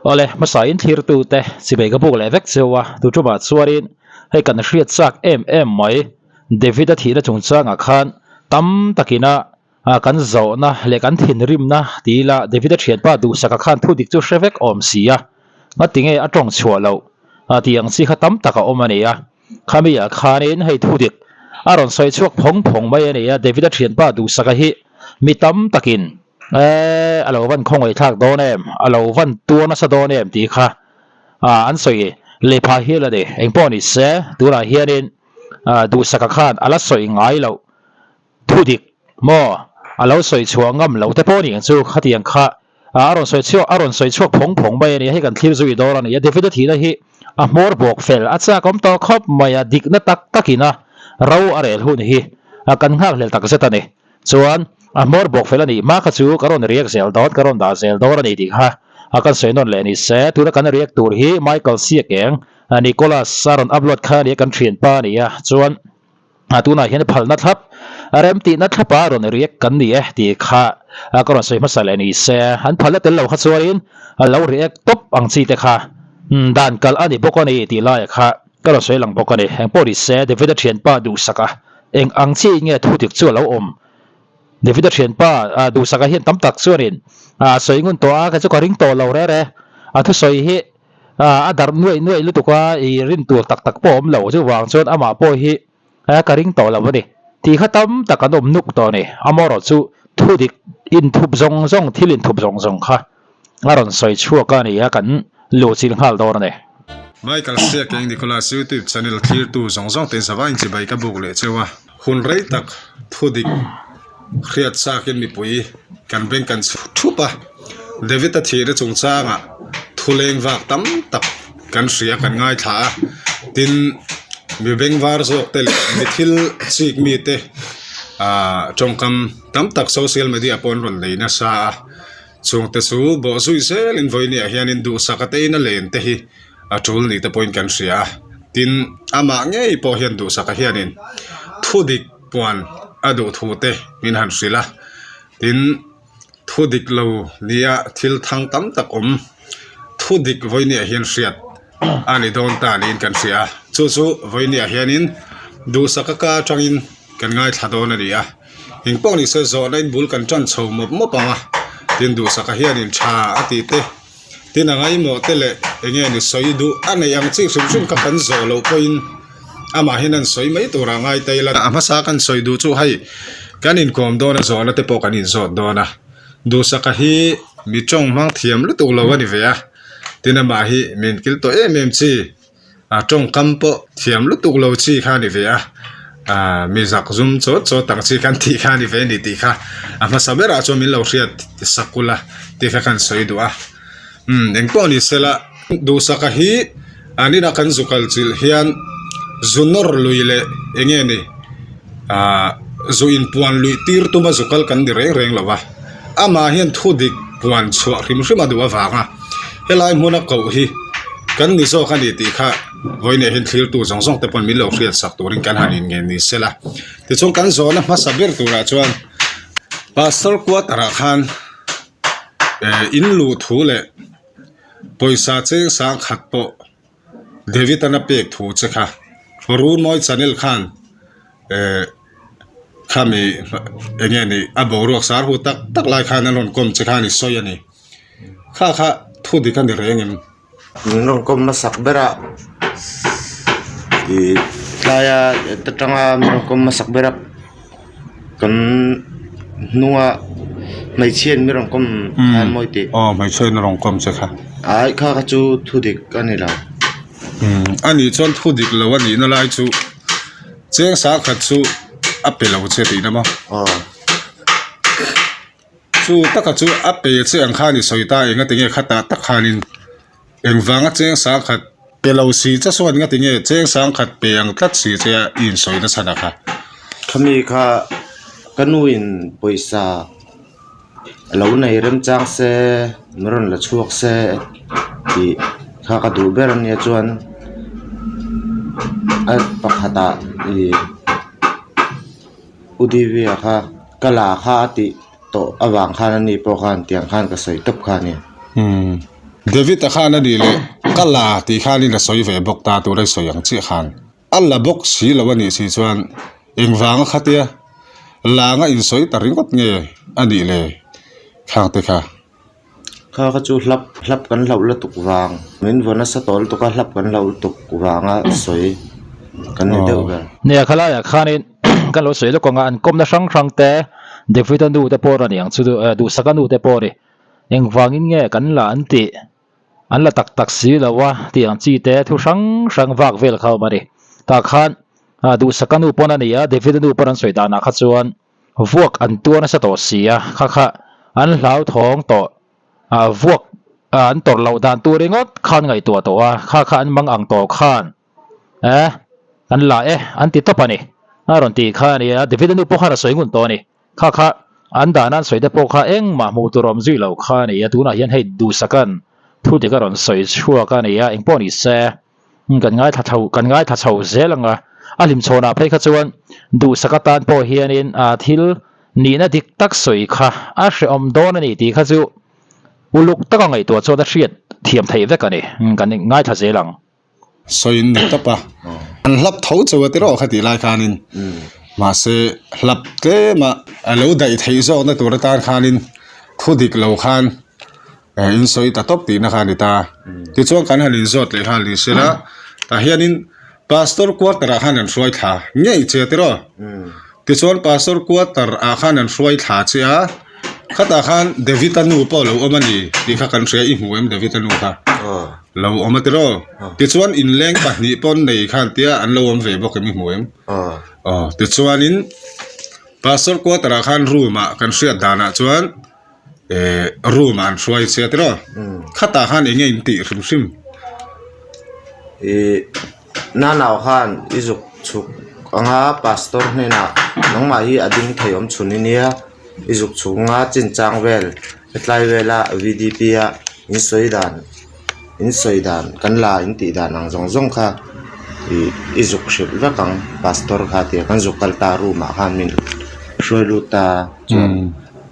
Awle, hmasa in thlirtute chibei ka buk leh vek cheu a, tu tumah chuanin hei kan hriat chak em em mai David-a thihna chungchangah khan tam takina kan zawhna leh kan thinrimna ti ila David-a thianpa duhsaka khan thu dik chu hre vek awm si a, ngatinge a tawng chhuah loh tih ang chi kha tam tak a awm a ni a. Khami ah khanin hei thu dik a rawn sawi chhuak phawng phawng mai a ni a, David-a thianpa duhsaka hi mi tam takin eh a lo van khawngaih thlak dawn em, a lo van tuar nasa dawn em tih kha an sawi leh phah hial a ni. Engpawh ni se tunah hianin duhsaka khan a la sawi ngai loh Thu dik maw? A lo sawi chhuah ngam lo te pawh ni ang chu khatiang kha a rawn sawi chhuak a rawn sawi chhuak phawng phawng mai a ni a, hei kan thlir zui dawn a ni a, David-a thihna hi a hmawr bawk fel a chak awm tawh khawp mai a, dikna tak takin a ro a rel hun hi kan nghakhlel tak zet a ni. Chuan a hmawr bawk fel a nih hma kha chu ka rawn react zel dawn, ka rawn dah zel dawn a ni tih kha kan sawi nawn leh ni se. Tuna kan react tur hi Michael Siakeng, Nicholas a rawn upload kha a ni a, kan thianpa a ni a, chuan. A tunah hian phalna thlap, remtihna thlapa rawn react kan ni e tih kha ka rawn sawi hmasa leh ni se. An phalna tel lo kha chuanin a lo react tawp ang chi te kha dan kalh a ni bawk a ni tih laia kha ka rawn sawi lang bawk a ni. Engpawh ni se David-a thianpa duhsak a eng ang chi nge thu dik chu a lo awm. David-a thianpa duhsaka hian tam tak chuanin a sawi ngun tawh a, kei chu ka ring tawh lo rere. A thusawi hi A darh nuaih nuaih lutuk a, i rin tur tak tak pawh a awm lo. Chuvang chuan amah pawh hi ka ring tawh lo a ni. Tih kha tam tak an awm nuk tawh a ni. Amaherawh chu thu dik inthup zawng zawng, thil inthup zawng zawng kha a rawn sawi chhuak a ni a, kan luhchilh nghal dawn a ni. Michael Siakeng Nicholas YouTube channel thlirtu zawng zawng te zavaiin chibai ka buk leh cheu a. Hun rei tak thu dik hriat chak in mipui kan beng kan chhu thup a, David-a thihna chungchangah thu leng vak tam tak kan hria kan ngaithla a, tin mi bengvar zawk te leh mi thil chik mi te ah tawngkam tam tak social media pawh an rawn nei nasa a, chungte chu bawh zui zelin vawinia hianin duhsak a tein a len te hi a tul ni te pawhin kan hria a, tin amah ngei pawh hian duhsaka hianin thu dik puan a duh thu te min han hrilh a, tin thu dik lo nia thil thang tam tak awm thu dik vawinia hian hriat a ni dawn ta niin kan hria a, chu chu vawinia hianin duhsaka ka atangin kan ngaithla dawn a ni a, engpawh ni se zawhna in bul kan tan chho mawp mawp ang a, tin duhsaka hianin tha a tih te. Tin a ngaimawh te leh eng nge ni sawi duh a neih ang chi hrim hrim kha kan zawh loh pawhin amah hian an sawi mai turah ngai ta ila. A hmasa kan sawi duh chu hei kan inkawm dawn a zawhna te pawh kan inzawt dawn a, Duhsaka hi mi tawng hmang thiam lutuk lo a ni ve a, tin amah hi min kil tawh em em chi. A tawngkam pawh thiam lutuk lo chi kha a ni ve a, aaa mi zak zum chawt chawt ang chi khan tih kha a ni ve a ni tih kha a hmasa berah chuan min lo hriat sak ula tih kha kan sawi duh a, umm engpawh ni sela duhsaka hi an inah kan zu kal chilh hian zu nawr lui leh eng nge ni aaa zu inpuan luih tir tuma zu kal kan ni reng reng lo va, amah hian thu dik puan chhuah hrim hrim a duh avanga helai hmuna koh hi. Kan ni zawk a ni tih kha vawiinah hian thlirtu zawng zawng te pawn min lo hriat sak turin kan han inngen ni sela. Tichuan kan zawhna hmasa ber turah chuan Pastor quarter ah khan eh in luh thu leh pawisa cheng sang khat pawh David an a pek thu che kha Runmawi channel khan eh khami eng nge ni a boruak sar hu tak tak lai khan an rawn kawm che khan i sawi a ni. Kha kha thu dik a ni reng em? Min rawn kawm hmasak ber a ih tlaia ta tanga min rawn kawm hmasak ber a kan hnunga hmeichhia in min rawn kawm kha mawi tih. Aw hmeichhia in a rawn kawm che kha. Ai kha kha chu thu dik a ni lo. Umm a nih chuan thu dik lo a nihna lai chu cheng sa khat chu a pe lo che tihna maw? Aw. Chu taka chu a pe che ang khan i sawi ta eng ati nge khatah tak khanin engvanga cheng sang khat pe lo si che sawn eng ati nge cheng sang khat pe ang tlat si che a i insawi nasa na kha. Khami kha ka nu in pawisa a lo nei remchang se min rawn la chhuak se tih kha ka duh ber ania chuan a pakhatah ih. U Divya kha ka la kha a tih tawh avang khan ani pawh khan tiang khan ka sawi tawp kha a ni. Umm. David-a khan a nih leh ka la tih khanin a sawi ve bawk ta tur a sawi ang chiah khan a la bawk si lo a nih si chuan engvanga khatia langa insawi ta ringawt nge a nih le khang te kha. Kha kha chu hlap hlap kan hlauh lutuk vang min vaw nasa tawh lutuk a hlap kan hlauh lutuk vanga sawi kan ni deuh ber. Nia khalaiah khanin kan lo sawi lawk ang a an kawmna hrang hrang te David-a nu te pawh a ni ang chu Duhsaka nu te pawh a ni. Engvangin nge kan la an tih? An la tak tak si lo a tih ang chi te thu hrang hrang vak vel kha a awm a ni. Tah khan Duhsaka nu pawn a ni a, David-a nu pawn an sawi danah kha chuan vuak an tuar nasa tawh si a, kha kha an hlauthawng tawh vuak an tawrh loh dan tur ringawt khan ngaihtuah tawh a, kha kha an mang ang tawh khan eh an la e an ti tawp a ni. A rawn tih kha a ni a, David-a nu pawh khan a sawi ngun tawh a ni. Kha kha an dahna an sawi te pawh kha engmah hmuh tur awm zui lo kha a ni a, tunah hian hei Duhsaka'n thu dik a rawn sawi chhuak a ni a, engpawh ni se kan ngaithla chho kan ngaithla chho zel ang a, a hlimchhawnah phei kha chuan Duhsaka tan pawh hianin thil nihna dik tak sawi kha a hrehawm dawn a ni tih kha chu uluk taka ngaihtuah chuan a hriat thiam theih vek a ni, kan ngaithla zel ang. Sawi in ni tawp a, an hlap tho chauh a tiraw kha tih lai khanin mahse hlap tlem a a lo daih theih zawkna tur atan khanin thu dik lo khan in sawi ta tawp tihna kha a ni ta. Tichuan kan han inzawt leh nghal ni sela tah hianin pastor quarter ah khan an hruai thla ngei che a tiraw. Tichuan pastor quarter ah khan an hruai thla che a, khatah khan David-a nu pawh a lo awm a ni tih kha kan hria, i hmu em David-a nu kha? Lo awm a tiraw? Tichuan inleng pahnih pawn nei khan tia an lo awm ve bawk em i hmu em? Aw, tichuanin pastor quarter ah khan room ah kan hriat danah chuan eh room ah an hruai che a tiraw? Khatah khan eng nge in tih hrim hrim? Ih. Nanau khan i zuk chhuk anga pastor hnenah nangmah hi a ding thei awm chhun i nia i zuk chhuk anga chinchang vel hetlai vela V D P a in sawi dan in sawi dan kan la in tih dan ang zawng zawng kha ih i zuk hrilh vek ang pastor kha tia kan zuk kal ta room ah khan min hruai lut ta chuan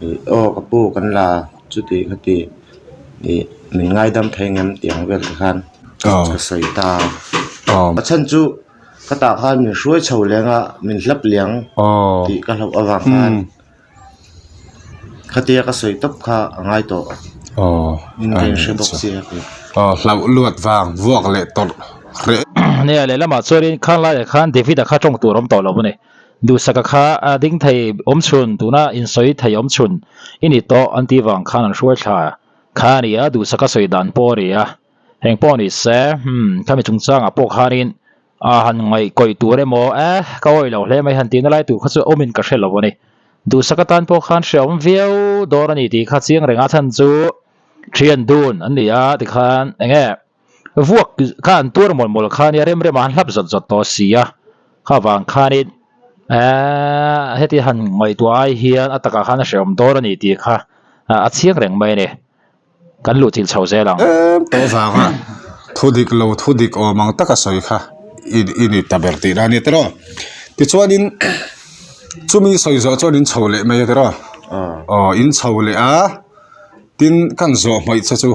ih aw ka pu kan la chuti khati ih min ngaidam thei ngem tih ang vel te khan. Ka sawi ta a chhan chu ka tah khan min hruai chho leng a min hlap liang tih ka hlauh avang khan khatia ka sawi tawp kha a ngai tawh in ka inhre bawk sia hlauh luat vang vuak leh tawrh hreh. Nia lehlamah chuanin khang laiah khan David-a kha tawng tur a awm tawh lo a ni. Duhsaka kha a ding thei awm chhun tuna insawi thei awm chhun i ni tawh an tih vang khan an hruai thla kha a ni a, Duhsaka sawi dan pawh a ni a. Eng pawh ni se, hmm, khami chungchangah pawh khanin a han ngaihkawih tur emaw, eh, ka awih lo hle mai han tihna lai tur kha chu awmin ka hre lo a ni. Duhsak atan pawh khan hrehawm viau dawn a ni tih kha chiang reng a chhan chu thian dun an ni a tikhan eng nge vuak kha an tuar mawlh mawlh kha nia rem rem ah an hlap zawt zawt tawh si a, kha vang khanin eh heti han ngaihtuah ai hian a takah khan a hrehawm dawn a ni tih kha a chiang reng mai a ni. Kan luh thil chho zel ang. Em tawh vanga thu dik lo thu dik awm ang taka sawi kha i i ni ta ber tih na a ni tiraw. Tichuanin chumi sawi zawh chuan in chho leh mai a tiraw. Aw in chho leh a tin kan zawh hmawih che chu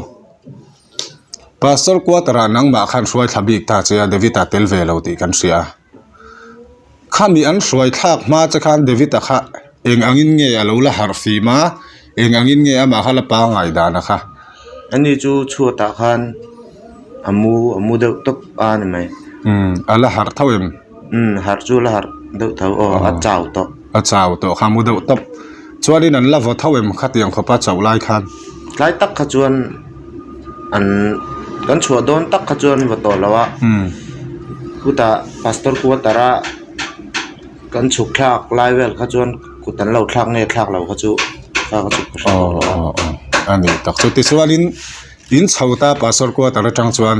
Pastor quarter ah nangmah khan hruai thla bik ta che a David-a tel ve lo tih kan hria a. Khami an hruai thlak hma che khan David-a kha eng angin nge a lo la harh fim a, eng angin nge amah kha la pangai dan a kha. Ani chu chhuatah khan a mu a mu deuh tawp a ni mai. Umm a la harh tho em? Umm harh chu a la harh deuh tho aw a chau tawh. A chau tawh kha a mu deuh tawp. Chuanin an la vaw tho em khatiang khawpa chauh lai khan? Tlai tak kha chuan an kan chhuah dawn tak kha chuan vaw tawh lo a, chutah pastor quarter a kan chhuk thlak lai vel kha chuan kut an lo thlak nge thlak lo kha chu kha kha chu ka hre tawh lo a. A ni tak chu tichuanin in chho ta pastor quarter atang chuan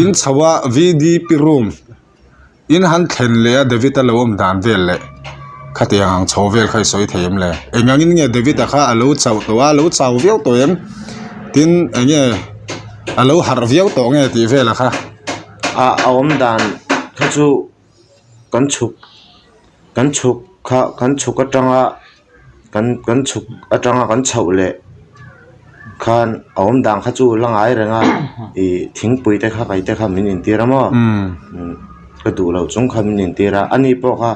in chho a V D P room In han thlen leh a David-a lo awm dan vel leh khatiang ang chho vel kha i sawi thei em le? Eng angin nge David-a kha a lo chauh tawh a, a lo chau viau tawh em? Tin, eng nge a lo harh viau tawh nge tih vela kha? A a awm dan kha chu kan chhuk kan chhuk kha kan chhuk atanga kan kan chhuk atanga kan chhoh leh. Khan a awm dan kha chu la ngai reng a, ih thingpui te kha kai te kha min intir a maw? Ka duh loh chung kha min intir a, ani pawh kha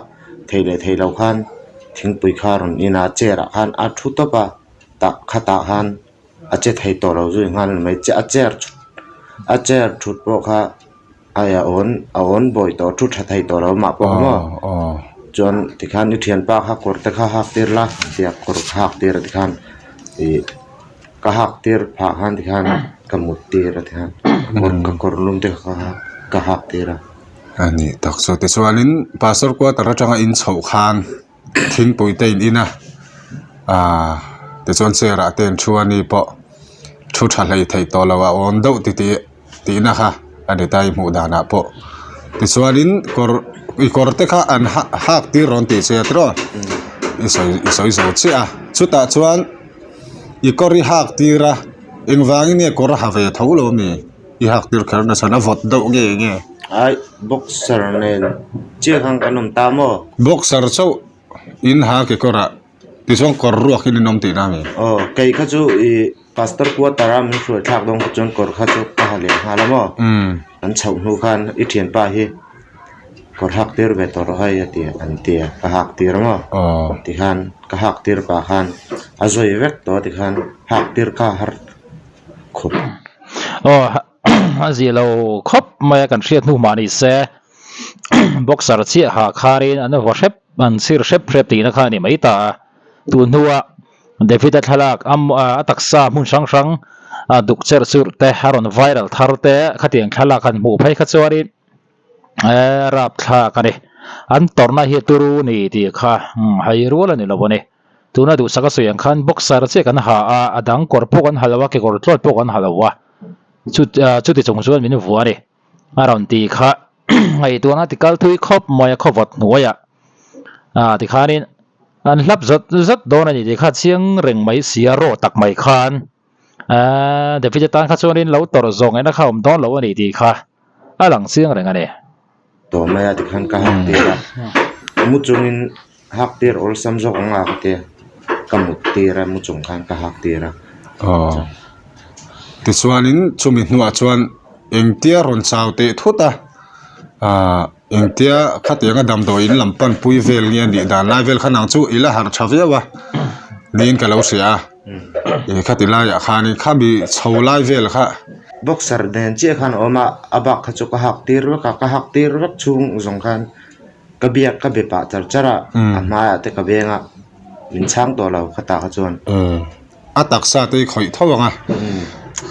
thei leh thei lo khan thingpui kha a rawn in a, chair ah khan a thu tawp a, tah khatah khan a che thei tawh lo zui nghal a ni mai, a chair a chair thut pawh kha ai a awn a awn bawi tawh thu tha thei tawh lo mah pawh kha maw chuan tikhan i thianpa kha kawr te kha hak tir la tia kawr kha hak tir a tikhan ih ka hak tir phah khan tikhan ka mut tir a tikhan kawr ka kawr lum te kha ka hak tir a. A ni tak chu tichuanin pastor quarter atanga in chhoh khan thingpui te in in a ahh tichuan chair ah te an thu a ni pawh thu tha hlei theih tawh loh a awn deuh titih tihna kha a ni ta i hmuh danah pawh tichuanin kawr i kawr te kha an ha hak tir rawn tih che tiraw i sawi i sawi zo chiah a chutah chuan i kawr i hak tir a engvangin nge kawr a ha ve tho lo ami i hak tir kher nasa a vawt deuh nge nge. Ai boxer nen chiah khan kan awm ta maw? Boxer chauh in ha kekawrah Tichuan kawr ruak in inawm tihna a ni. Aw, kei kha chu ih pastor quarter a min hruai thlak dawn kha chuan kawr kha chu ka ha leh nghal a maw? An chhoh hnu khan i thianpa hi kawr hak tir ve tawh rawh hei a ti an ti a, ka hak tir a maw? Tikhan ka hak tir pah khan a zawi vek tawh a tikhan hak tir kha a har khawp. Aw, a zia lo khawp mai a kan hriat hnu mah ni se boxer chiah ha kharin an vaw hrep an chhir hrep hrep tihna kha a ni mai ta a tun hnua David-a thlalak a taksa hmun hrang hrang a duk cherh churh te a rawn viral thar te khatiang thlalak han hmuh phei kha chuanin eee rapthlak a ni an tawrhna hi a turu ni tih kha hai rual a ni lo a ni. Tuna duhsak a sawi ang khan boxer chiah kan ha a, a dang kawr pawh kan ha lo a, kekawr tlawt pawh kan ha lo a, chuti chung chuan min vuah a ni. A rawn ti kha ngaihtuahna ti kal thui khawp mai a khawvawt hnuaiah ah tikhanin an hlap zawt zawt dawn a ni tih kha chiang reng mai si a, raw tak mai khan ah David-a tan kha chuanin lo tawrh zawh ngaihna kha a awm dawn lo a ni tih kha a lang chiang reng a ni. Tawh mai a tikhan ka hak tir a, mu chungin hak tir awlsam zawk ang a ka tia, ka mut tir a mu chung khan ka hak tir a. Aw, tichuanin chumi hnuah chuan engtia rawn chau teh thut a, ah engtia khatianga damdawi in lam pan pui vel nge a nih dan lai vel kha nang chu i la harh tha viau a niin ka lo hria a. Ih khati laiah khanin khami chho lai vel kha. Boxer nen chiah khan a awm a, a bak kha chu ka hak tir vek a, ka hak tir vek chhung zawng khan ka biak ka be pah char char a, a hmaiah te ka beng a, min chhang tawh lo khatah kha chuan. A taksa te hi khawih tho ang a,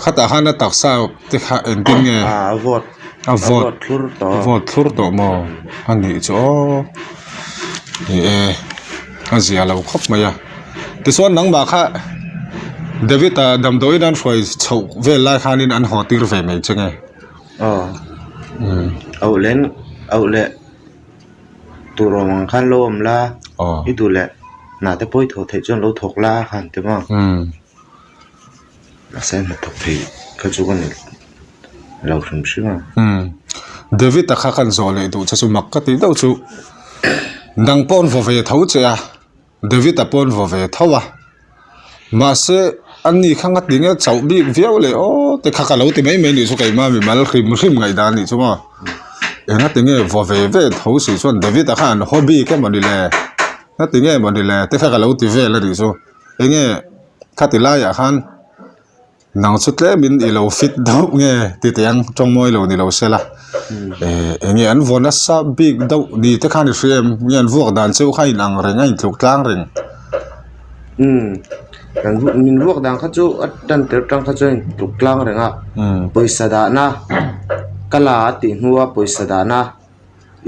khatah khan a taksa te kha engtin nge? A vawt, a vawt thlur tawh. A vawt thlur tawh maw? A nih chu aw, ni e. A zia lo khawp mai a tichuan nangmah kha David a damdawiin an hruai chhoh vel lai khanin an haw tir ve mai che nge aw auh len auh leh tur awm ang khan lo awm la i duh leh hna te pawh i thawh theih chuan lo thawk la khan ti maw. Mahse hna thawk thei kha chu ka ni lo hrim hrim a. Umm David a kha kan zawh leh duh che chu mak ka tih deuh chu nang pawh an vaw ve tho che a David a pawh an vaw ve tho a mahse an ni kha ngati nge chauh bik viau leh aw te kha ka lo ti mai mai nih chu keimah mimal hrim hrim ngaihdan nih chu maw engati nge vaw ve ve tho si chuan David a kha an haw bik emaw ni le ngati nge maw ni le te kha ka lo ti vel a nih chu enge. Khati laiah khan nang chu tlemin i lo fit deuh nge ti teh ang tawng mawi lo ni lo se la eh eng nge an vaw nasa bik deuh ni te khan i hria em nge an vuak dan cheu kha a inang reng a intluk tlang reng. Umm kan min vuak dan kha chu a tan tir tang kha chuan intluk tlang reng a pawisa dahna ka la a tih hnua pawisa dahna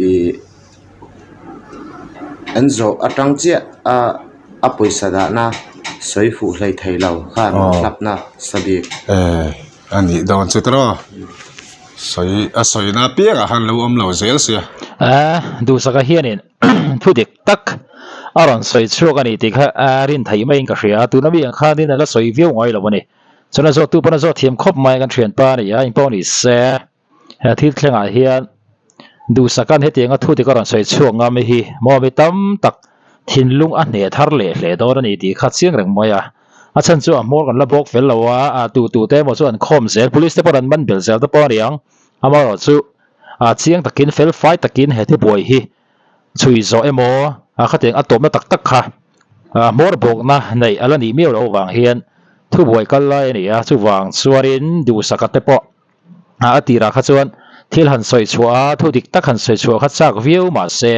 ih an zawh atang chiah a a pawisa dahna sawi fuh hlei thei lo khan hlapna sa bik. Eh a nih dawn chu tawh sawi a sawi na piangah khan lo awm lo zel sia. Eh duhsaka hianin thu dik tak a rawn sawi chhuak a ni tih kha a rin theih maiin ka hria a tuna mi ang khanin a la sawi viau ngai lo a ni chuan a zawttu pawn a zawt thiam khawp mai kan thianpa a ni a engpawh ni se. He thil thlengah hian duhsaka'n hetianga thu dik a rawn sawi chhuak ngam hi maw mi tam tak thinlung a hneh thar leh hle dawn a ni tih kha chiang reng mai a. A chhan chu a hmawr kan la bawk fel lo a, a tu tu te emaw chu an khawm zel, police te pawh an man belh zel te pawh a ni ang. Amaherawhchu a chiang takin fel fai takin he thubuai hi chhui zawh emaw a khatiang a tawpna tak tak kha hmawr bawkna neih a la nih miau loh avang hian thubuai kal lai a ni a, chuvang chuanin duhsaka te pawh a tirah kha chuan thil han sawi chhuah a, thu dik tak han sawi chhuah kha chak viau mahse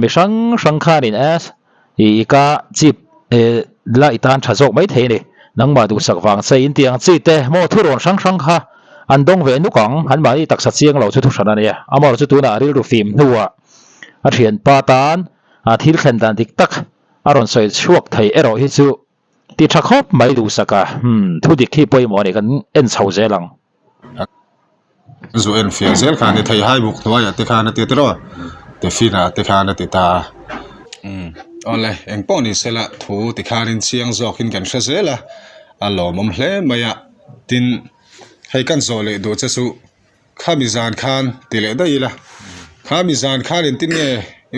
mi hrang hrang khanin i ka chip la i tan tha zawk mai thei a ni. Nangmah duhsak vang che in tih ang chi te maw thurawn hrang hrang kha an dawng ve nuk ang, an mahni taksa chiang lo chu thuhran a nia. Amaherawhchu chu tunah rilru fim hnuah a thianpa tan thil thlen dan dik tak a rawn sawi chhuak thei erawh hi chu ti tha khawp mai duhsak a, hmm thu dik hi pawimawh a ni kan en chho zel ang. Zu en fiah zel kha a ni thei hai buk hnuaiah te khan a ti tiraw tiffin ah te khan a ti ta a umm awle eng pawh ni sela thu ti khanin chiang zawkin kan hre zel a a lawmawm hle mai a tin hei kan zawh leh duh che chu khami zan khan ti leh daih ila khami zan khan engtin nge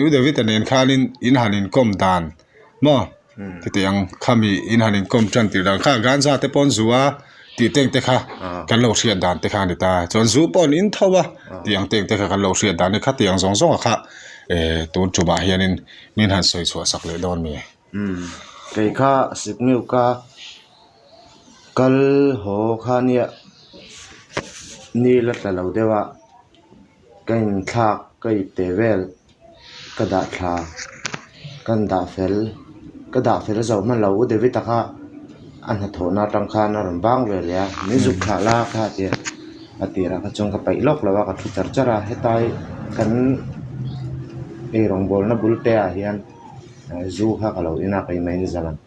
U David-a nen khanin in han inkawm dan maw. Hetiang khami in han inkawm tan tir dan kha ganja te pawh an zu a tih teng te kha kan lo hriat dan te kha a ni ta. Chuan zu pawh an in tho a tih ang teng te kha kan lo hriat dan a ni. Khatiang zawng zawng a kha eh tun tumah hianin min han sawi chhuah sak leh dawn mi. Kei kha sikniu ka kal haw kha nia ni la tla lo deuh a ka inthlak ka ipte vel. Ka dah thla kan dah fel ka dah fel zo hman lo u David-a kha a hnathawhna atang khan a rawn bang ve leh a min zuk thlah la kha a ti a a tirah kha chuan ka paih lawk lo a ka thu char char a hetlai kan eirawngbawlna bul te ah hian zu kha ka lo in a keimah in zan ang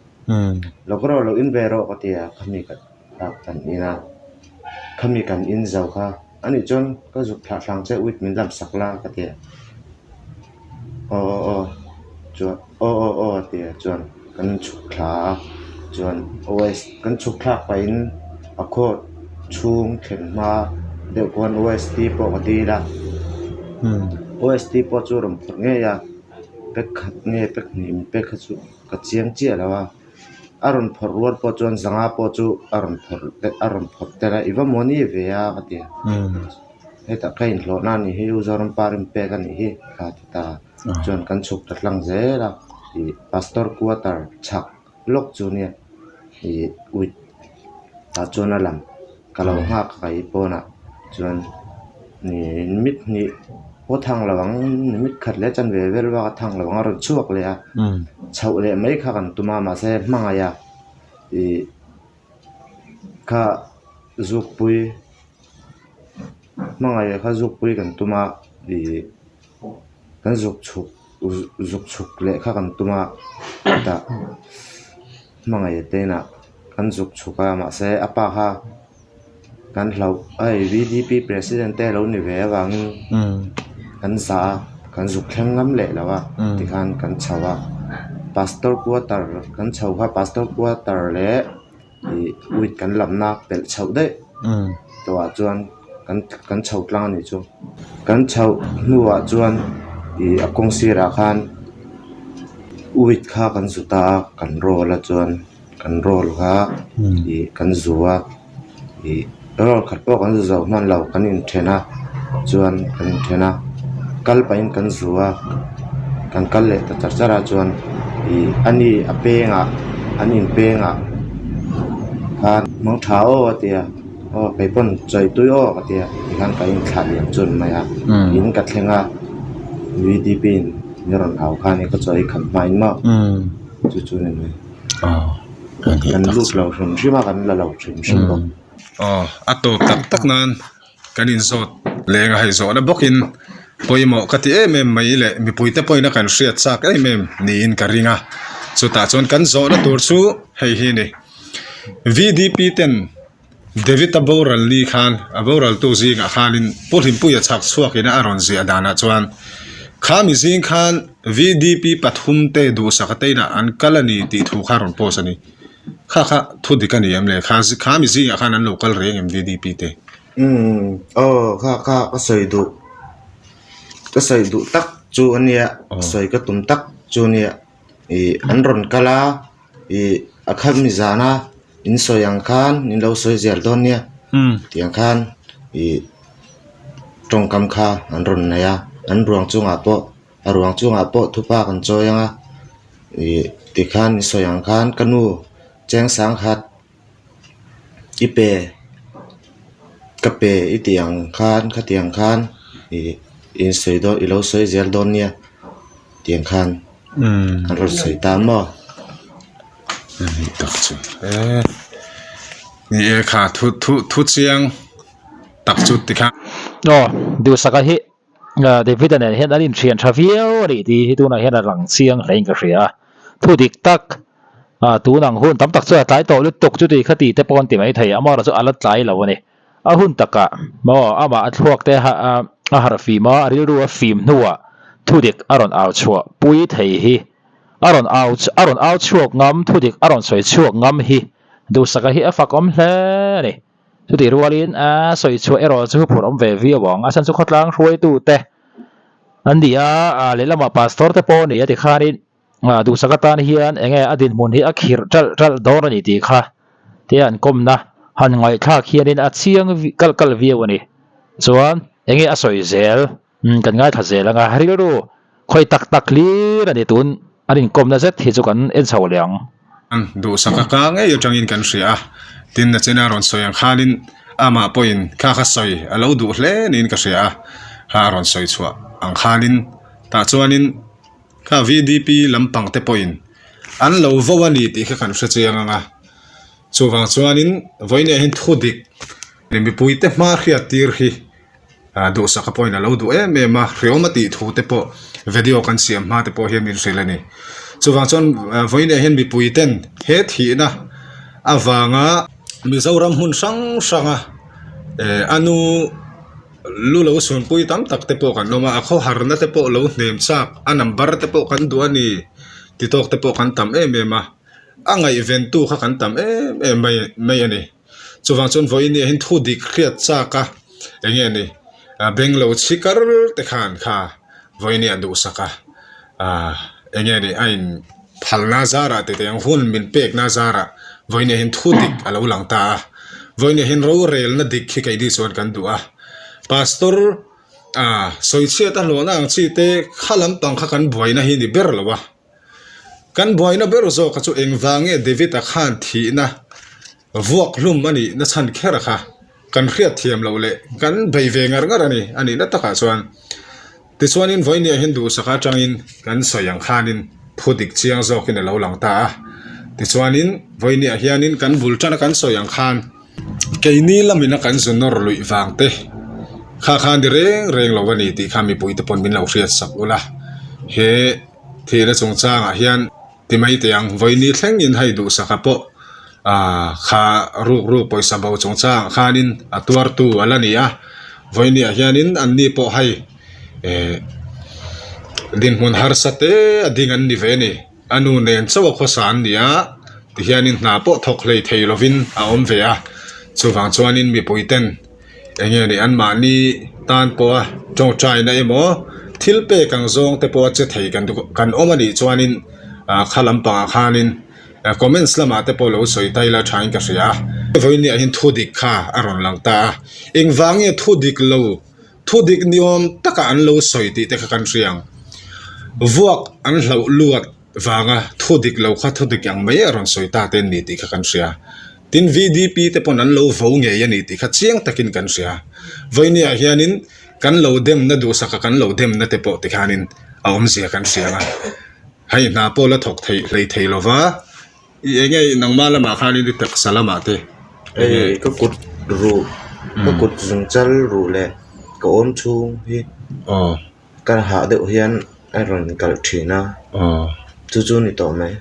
lawk rawh lo in ve rawh ka ti a khami ka kan in a khami kan in zo kha. Ani chuan ka zuk thlah thlang che uit min lam sak la ka ti a, aw aw aw chuan aw aw aw a ti a chuan kan chhuk thla a chuan OS kan chhuk thlak pahin a court chhung thlen hma deuh khuan OST pawh ka dil a, OST pawh chu a rawn phawrh ngei a pack khat nge pack hnih min pek kha chu ka chiang chiah lo a. A rawn phawrh rual pawh chuan zanga pawh chu a rawn phawrh a rawn phawrh tel a i va maw ni ve a ka ti a hetah ka inhlawhna a nih hi U Zorampa rin pek a nih hi kha ti ta chuan kan chhuk ta tlang zel a ih pastor quarter chhak lawk chu nia ih uit tah chuan a lang. Ka lo nghak a i pawnah chuan ih mit hnih pawh thang lo ang mit khat leh chan ve vel bak a thang lo ang a rawn chhuak leh a chhoh leh mai kha kan tum a mahse hmangaih a ih kha zukpui hmangaih kha zukpui kan tum a ih kan zuk chhuk zuk chhuk leh kha kan tum a tah hmangaih te inah. Kan zuk chhuk a mahse a pa kha kan hlauh a hei V D P president te alo ni ve avangin kan zah a kan zuk thleng ngam leh lo a tikhan kan chho a pastor quarter kan chho kha pastor quarter leh ih uit kan lamna pelh chhoh daih tawhah chuan kan kan chho tlang a nih chu kan chhoh hnuah chuan ih a kawng sirah khan uit kha kan zu ta a kan roll a chuan. Kan roll kha ih kan zu a ih roll khat pawh kan zu zo hman lo kan inthen a chuan kan inthen a kal pahin kan zu a kan kal leh ta char char a chuan ih a ni a pengah an in pengah khan hmang tha aw a ti a aw kei pawn chawi tui aw ka ti a tikhan ka inthlah liam chu an mai a in ka thleng a V D P in min rawn au khan ka chawi khat hmain maw chu chu a ni mai. Kan lut lo hrim hrim a, kan la lo hrim hrim bawk. Aw, a tawp tak tak nan kan inzawt leng a hei zawhna bawkin pawimawh ka ti em em mai leh mipuite pawhin a kan hriat chak em em niin ka ring a. Chutah chuan kan zawhna tur chu hei hi a ni. V D P ten David-a boral ni khan a boraltu zingah khanin Pu Hlimpuia chhak chhuakin a rawn ziah danah chuan kha mi zing khan V D P pathum te duhsak atein ah an kal a ni tih thu kha a rawn post a ni. Kha kha thu dik a ni em le? Kha kha mi zingah khan an lo kal reng em V D P te? Umm aw kha kha ka sawi duh ka sawi duh tak chu a nia sawi ka tum tak chu a nia ih an rawn kal a ih. A khami zana in sawi ang khan in lo sawi zel dawn nia tiang khan ih tawngkam kha an rawn nei a an ruang chungah pawh a ruang chungah pawh thupa kan chawi ang a ih tikhan in sawi ang khan ka nu cheng sangkhat i pe ka pe i tih ang khan khatiang khan ih in sawi dawn i lo sawi zel dawn nia tiang khan an rawn sawi ta maw. Ni tak chu e ni e kha thu thu thu chiang tak chu tikhan. Aw duhsaka hi David-a nen hian an inthian tha viau a nih tih hi tunah hian a lang chiang hlein ka hria a, thu dik tak tun ang hun tam tak chuan a tlai tawh lutuk chu tih kha tih te pawh an ti mai thei a, amaherawhchu a la tlai lo a ni. A hun takah maw amah a thluak te a harh fim a, a rilru a fim hnuah thu dik a rawn au chhuah pui thei hi a rawn au a rawn au chhuak ngam thu dik a rawn sawi chhuak ngam hi duhsaka hi a fakawm hle a ni. Chutih rualin a sawi chhuah erawh chu phur awm ve viau ang. A chhan chu khawtlang hruaitute an ni a, lehlamah pastor te pawh a ni a tikhanin duhsak atan hian eng nge a dinhmun hi a khirh ṭalh ṭalh dawn a ni tih kha te an kawmna han ngaihthlak hianin a chiang kalh kalh viau a ni. Chuan eng nge a sawi zel kan ngaithla zel ang a, rilru khawi tak tak hlir a ni tun an inkawmna zet hi chu kan en chho leh ang. Duhsak a ka ngei atangin kan hria a, tin a chena rawn sawi ang khanin amah pawhin kha kha sawi a lo duh hle niin ka hria a, kha a rawn sawi chhuah ang khanin tah chuanin kha VDP lampang te pawhin an lo vo a ni tih kha kan hre chiang ang a, chuvang chuanin vawiin ah hian thudik mipuite hma hriat tir hi Duhsaka pawhin a lo duh em em a, hreawm a tih thu te pawh video kan siam hma te pawh hian min hrilh a ni. Chuvang chuan vawiinah hian mipui ten he thihna avanga Mizoram hmun hrang hranga eh a nu lu lo sunpui tam tak te pawh kan awm a, a khawharna te pawh lo hnem chak, a number te pawh kan duh a ni ti tawk te pawh kan tam em em a, a ngaihventu kha kan tam em em mai mai a ni. Chuvang chuan vawiin hian thu dik hriat chak a, eng nge ni beng lo chhi kar te khan kha vawiin a duhsak a, ah eng nge ni a in phalna zarah te teh ang hun min pekna zarah vawiin hian thu dik a lo lang ta a, vawiin hian rorelna dik hi keini chuan kan duh a, pastor ah sawichhiat a hlawhna ang chi te kha lampang kha kan buaina hi ni ber lo a. Kan buaina ber zawk kha chu engvang nge David-a khan thihna vuak hlum a nih na chhan kher kha kan hriat thiam loh leh kan bei ve ngar ngar a ni a nihna takah chuan. Tichuanin vawinia hian duhsaka atangin kan sawi ang khanin thu dik chiang zawkin a lo lang ta a. Tichuanin vawinia hianin kan bul tana kan sawi ang khan keini lamina kan zu nawr luih vang te kha khan ni reng reng lo a ni tih kha mipuite pawn min lo hriat sak ula he Thihna chungchangah hian ti mai teh ang, vawiini thlengin hei duhsaka pawh aaa kha ruk ruk pawisa bo chungchangah khanin a tuartu a la ni a, vawiiniah hianin anni pawh hei eh dinhmun harsa te a ding an ni ve a ni, a nu nen chauh a khawsa an ni a, tihianin hna pawh thawk hlei thei lovin a awm ve a, chuvang chuanin mipui ten. Eng nge ni anmahni tan pawha tawngtaina emaw thil pek ang zawng te pawha che thei kan kan awm a nih chuanin ah kha lampangah khanin comments lamah te pawh lo sawi ta ila thain ka hria a. Vawinia hian thu dik kha a rawn lang ta a, engvang nge thu dik lo thu dik ni awm taka an lo sawi tih te kha kan hria ang. Vuak an hlauh luat vanga thu dik lo kha thu dik ang mai a rawn sawi ta te an ni tih kha kan hria. Tin VDP te pawn an lo vo ngei a ni tih kha chiang takin kan hria. Vawinia hianin kan lo demna duhsaka kan lo demna te pawh tikhanin a awmzia kan hria ang a. Hei hna pawh la thawk theih hlei thei lova i eng nge nangmah lamah khanin i taksa lamah te eng nge. Ka kut ruh ka kut zungchal ruh leh ka awm chhung hi. Aw. Ka hah deuh hian a rawn kalh thin a, chu chu ni tawh mai.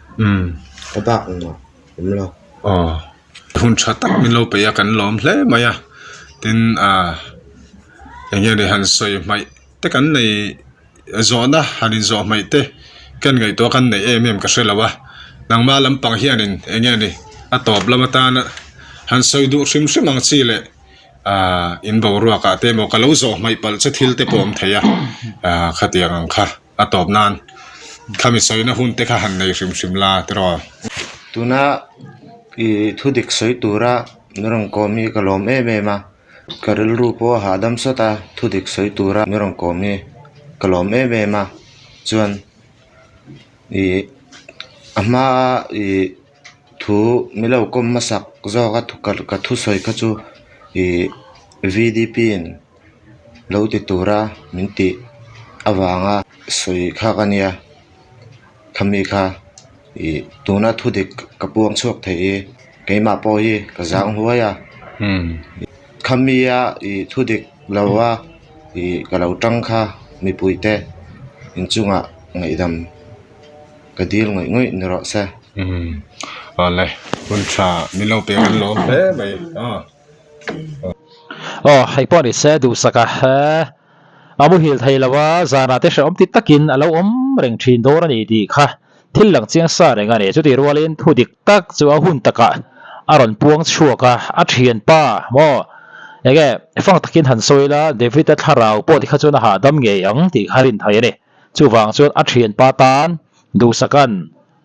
A bak engmah awm lo. Aw, hun tha tak min lo peih a kan lawm hle mai a, tin ah eng nge ni han sawi hmaih te kan nei zawhna han inzawh hmaih te kan ngaihtuah kan neih em em ka hre lo a, nangmah lampang hianin eng nge ni a tawp lam atana han sawi duh hrim hrim ang chi leh. Aaa in boruak ah te emaw ka lo zawh hmaih palh che thil te pawh awm thei a aaa khatiang ang kha a tawp nan khami sawina hun te kha han nei hrim hrim la tiraw. Tuna i thudik sawi tura min rawn kawm hi ka lawm em em a, ka rilru pawh a hahdam sawt a, thudik sawi tura min rawn kawm hi ka lawm em em a, chuan ih a hmaa ih thu min lo kawm hmasak zawk a ka thusawi kha chu ih V D P in lo ti tura min tih avanga sawi kha ka nia khami kha ih tuna thu dik ka puang chhuak thei hi keimah pawh hi ka zang huai a khami a ih thu dik lo a ih ka lo tang kha mipui te inchungah ngaihdam ka dil ngawih ngawih ni rawh se. Awle hun tha min lo pek an lawm hle mai aw. Aw hei pawh ni se duhsak a a muhil thei lo a zanah te hrehawm ti takin a lo awm reng thin dawn a ni tih kha thil lang chiang sa reng a ni. Chutih rualin thu dik tak chu a hun takah a rawn puang chhuak a, a thianpa maw enge fang takin han sawi la David-a thlarau pawh tikha chuan a hahdam ngei ang tih kha rin thei a ni. Chuvang chuan a thianpa tan duhsakan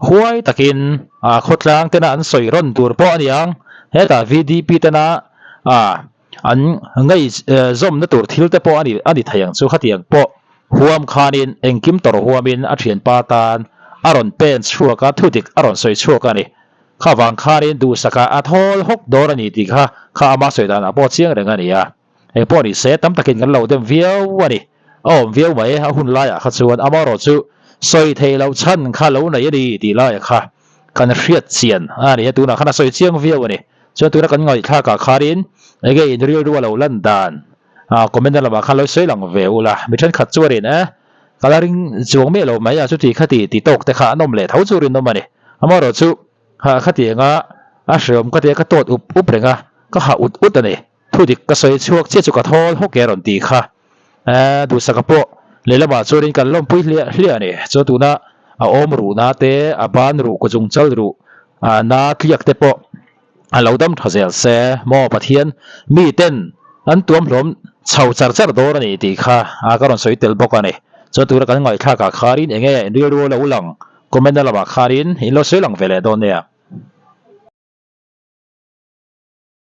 Huai takin a khawtlang tena an sawi rawn tur pawh a ni ang. Hetah VDP tena an ngaihzawmna tur thil te pawh a ni a ni thei ang chu. Khatiang pawh huam khanin engkim tawrh huamin a thianpa tan a rawn pen chhuak a, thudik a rawn sawi chhuak a ni. Kha vang khanin duhsakah a thawl hawk dawn a ni tih kha kha ama sawi danah pawh chiang reng a ni a. Eng pawh ni se, tam takin kan lo dem viau a ni. A awm viau mai, a hun laiah kha chuan amaherawh chu sawi theih loh chhan kha lo nei a ni tih laiah kha kan hriat chian a ni a, tunah khan a sawi chiang viau a ni. Chuan tuna kan ngaihthlakah khanin enge in rilru a lo lan dan comment na lamah khan lo sawi lang ve ula, mi thenkhat chuanin e ka la ring chuang miah lo mai a, chuti khati ti tawk te kha an awm leh tho chu rinawm a ni. Amaherawh chu khatianga a hreawm ka tia ka tawt up up reng a, ka hah ut ut a ni. Thu dik ka sawi chhuak chiah chu ka thawl hawk e rawn ti kha. Eeh duhsaka pawh lehlamah chuanin kan lawmpui hliah hliah a ni. Chuan tuna a awm ruh na te, a ban ruh, kawchung chal ruh na tliak te pawh a lo dam tha zel se maw Pathian mi ten an tuam hlawm chho char char dawn a ni tih kha ka rawn sawi tel bawk a ni. Chuan tuna kan ngaihthlakah khanin enge rilru lo lang comment na lamah khanin in lo sawi lang ve leh dawn nia.